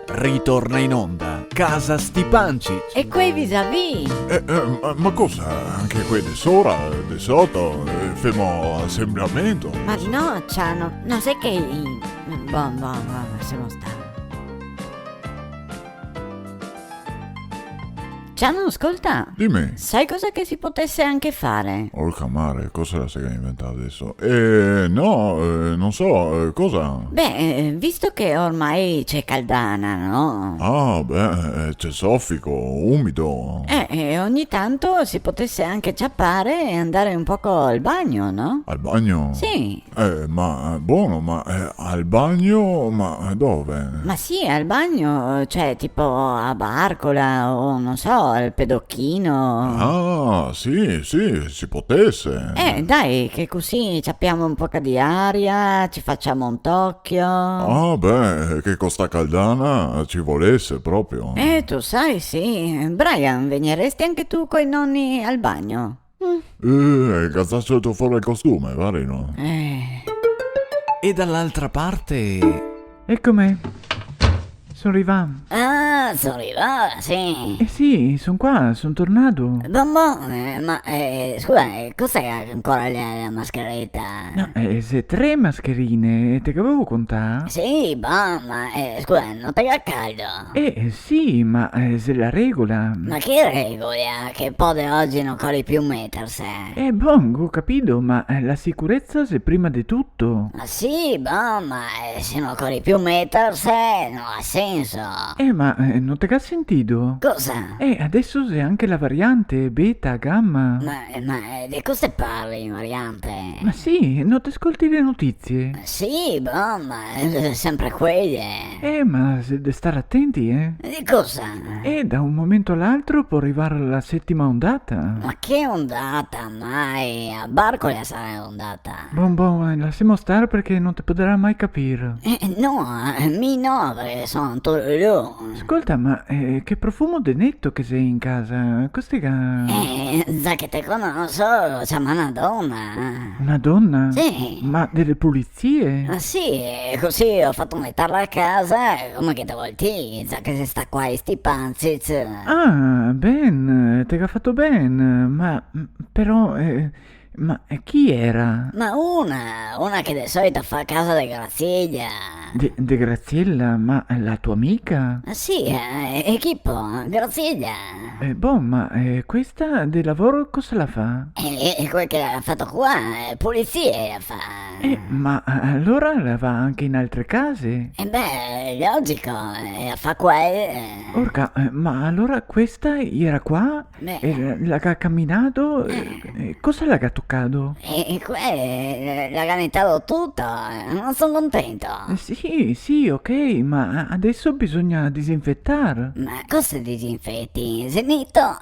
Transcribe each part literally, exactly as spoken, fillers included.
Ritorna in onda Casa Stipancich. E quei visavì? Eh, eh, ma, ma cosa? Anche quei de sora, de soto, eh, femo asembramento? Ma no, Ciano, no xe che i-, bon, bon, bon, lasemo star. Ciano, scolta. Dime. Sai cosa che si potese anche fare? Orca mare, cosa la se ga inventà deso? Eh, no, eh, no so, eh, cosa? Beh, eh, visto che ormai xe caldana, no? Ah, beh, eh, xe sofico, umido. Eh, eh, ogni tanto si potese anche ciapare e andare un poco al bagno, no? Al bagno? Sì. Eh, ma, bon, ma, eh, al bagno, ma dove? Ma sì, al bagno, cioè, tipo a Barcola o, no so, al Pedochino. Ah, sì, sì, si potese. Eh, dai, che cusì ciapemo un poco de aria, ci femo un tocio. Ah, beh, che co sta caldana ci volese proprio. Eh, te sa, sì. Brian, vegnaresti anche ti coi noni al bagno? Mm. Eh, el ga za tolto fora el costume, varelo. Eh. E dall'altra parte? Ecome. Son rivà. Ah, son rivà, sì. Eh sì, son qua, son tornà. Bon, bon, eh, ma, eh, scusa, eh, cos'è che ancora la, la maschereta? No, eh, xe tre mascherine, te gavevo contà? Sì, bon, ma, eh, scusa, no te ga caldo? Eh, eh, sì, ma, eh, xe la regola. Ma che regola? Che po' de ogi no ocori più meterse? Eh, bon, go capì, ma, eh, la sicureza xe prima de tuto. Ma sì, bon, ma, eh, se no ocori più meterse, no ga senso. Eh, ma, eh, no te ga sentì? Cosa? Eh, deso xe anche la variante, beta, gamma. Ma, ma, eh, de cosa te parli, variante? Ma sì, no te scolti le notizie? Sì, bon, ma, eh, sempre quele. Eh, ma xe de star atenti, eh? De cosa? Eh, da un momento a l'altro pol rivar la setima ondata. Ma che ondata, mai? A Barcola sarà ondata. Bon, bon, eh, lasemo star parché no te podarà mai capir. Eh, no, eh, mi no, parché son un tololo. Scolta, ma, eh, che profumo de neto che xe in casa? Cos'è che... Eh, za che te conoso, ciamo na dona. Na dona? Sì. Ma dele pulizie? Ah, sì, cusì go fato metar la casa come che te vol ti, za che xe sta qua in Stipancich. Ah, ben, te ga fato ben, ma, mm, però, eh, ma chi iera? Ma una, una che de solito fa casa de Graziella. De, de Graziella, ma la tua amica? Ah, sì, eh, e chi po? Graziella. Eh, bon, ma, eh, questa de lavoro cosa la fa? Eh, eh, quel che la ga fato qua, eh, pulizie la fa. Eh, ma a-, alora la va anche in altre case? Eh beh, logico, eh, la fa qua, eh. Orca, eh, ma alora questa iera qua? Beh. E la, la ga caminà, eh, eh, cosa la ga tocà? E, e qua, eh, la ga netà tuto, eh, no son contento. Eh, sì, sì, ok, ma a-, deso bisogna disinfetar. Ma cosa disinfeti? Xe neto?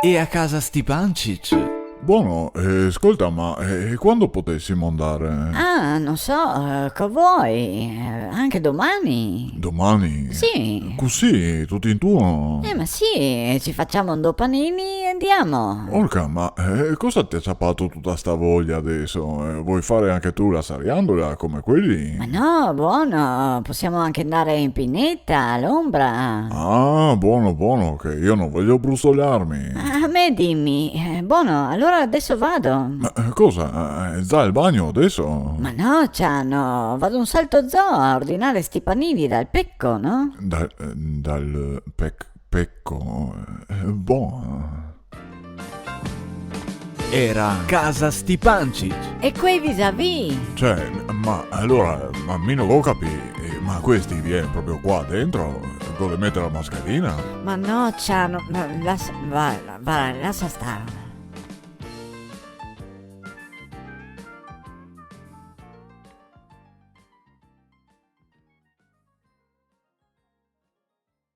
E a casa Stipancich? Bon, eh, scolta, ma, eh, quando podesimo andar? Ah, no so, eh, co te vol, eh, anche doman. Doman? Sì. Cusì, tuto in un? Eh, ma sì, ci femo do panini e andemo. Orca, ma, eh, cosa te ga ciapà tuta sta voia deso? Eh, te vol far anche ti la sariandola come quei? Ma no, bon, podemo anche andar in pineta, a l'onbra. Ah, bon, bon, che mi no vojo brusolarme. A me dime, eh, bon, alora deso vado. Ma, eh, cosa? Eh, za al bagno deso? Ma no, Ciano, vado un salto zo a ordinar sti panini dal Pecco, no? Dal, eh, dal Pec-, Pecco, eh, bon. Iera casa Stipancich. E quei visavì? Cioè, ma alora, ma mi no go capì, eh, ma questi vien proprio qua dentro, dove mete la mascherina? Ma no, Ciano, ma lasa, va, va, lasa star.